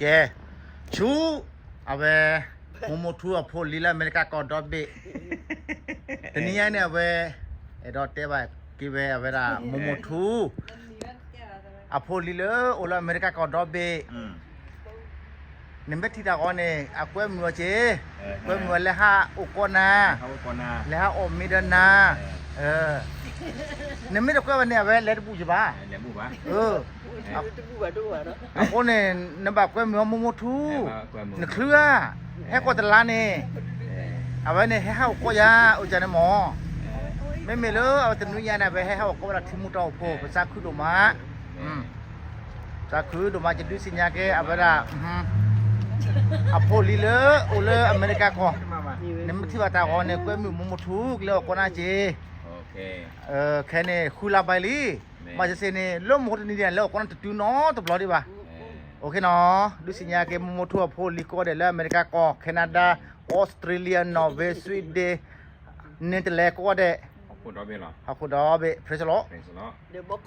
ကဲ, ဆူ, အဝဲ, မိၢ်မိၢ်ထူအဖိလံၤလၢအမဲရကၤကီၢ်ဒီဘ့ၣ်, တနံၤညါန့ၣ်အဝဲ, အဲၣ်ဒိးတဲဘၣ်က့ၤဝဲအဝဲဒၣ်မိၢ်မိၢ်ထူ အဖိလံၤလၢအိၣ်လၢအမဲရကၤကီၢ်ဒီဘ့ၣ်, နမ့ၢ်ထံၣ်တၢ်ဂီၤန့ၣ် အကွဲမုာ်အီၤက့ၤ, ကွဲမုာ်အီၤလၢဟးအိၣ်ကီးနၤ, လဲၤဟးအီၣ်မ့ၤဒီးနၤ, နမ့ၢ်တကွဲဘၣ်န့ၣ် အဝဲလဲၤတဘူၣ်က့ၤဘၣ်, အဃိန့ၣ် နဘၣ်ကွဲမုာ်အီၤမိၢ်မိၢ်ထူ, နချုးဧါ, ဟဲကီၢ်တလါန့ၣ်, အဝဲန့ၣ်ဟဲဟးအိၣ်ကီးယၤ အိၣ်ကန့ၣ်မၢ်, မ့မ့ၢ်လၢအဝဲတနွံညါန့ၣ် အဝဲဟဲဟးအိၣ်ကီးဝဲဒၣ်ထံမူတၢ်အိၣ်ဖှိၣ် ပသးခုဒိၣ်မး, သးခုဒိၣ်မး ယဒုးသ့ၣ်ညါက့ၤ အဝဲဒၣ် အဖိလံၤလၢအိၣ်လၢအမဲရကၤကီၢ်, နမ့ၢ်ထံၣ်ဘၣ်တၢ်ဂီၤန့ၣ် ကွဲမုာ်မိၢ်မိၢ်ထူ ကလဲၤအိၣ်ကီးနၤက့ၤ, ခဲန့ၣ် ဃုလါဘၣ်လံ, ဘၣ်စ့ၢ်စ့ၢ်န့ၣ် လၢမိၢ်မိၢ်ထူတနံၤန့ၣ် လဲၤအိၣ်ကီးနၤတတုၤနီတဘျီဒံးဘၣ်, အိၣ်ခ့နီၤ, ဒုးသ့ၣ်ညါက့ၤ မိၢ်မိၢ်ထူအဖိလံၤကိးဂၤဒဲးလၢအမဲရကၤကီၢ်, Canada, Australia, Norway, Sweden, Netherlands ကိးဂၤဒဲး, ဟီၣ်ခိၣ်ဒီဘ့ၣ် praise the Lord, ဒီး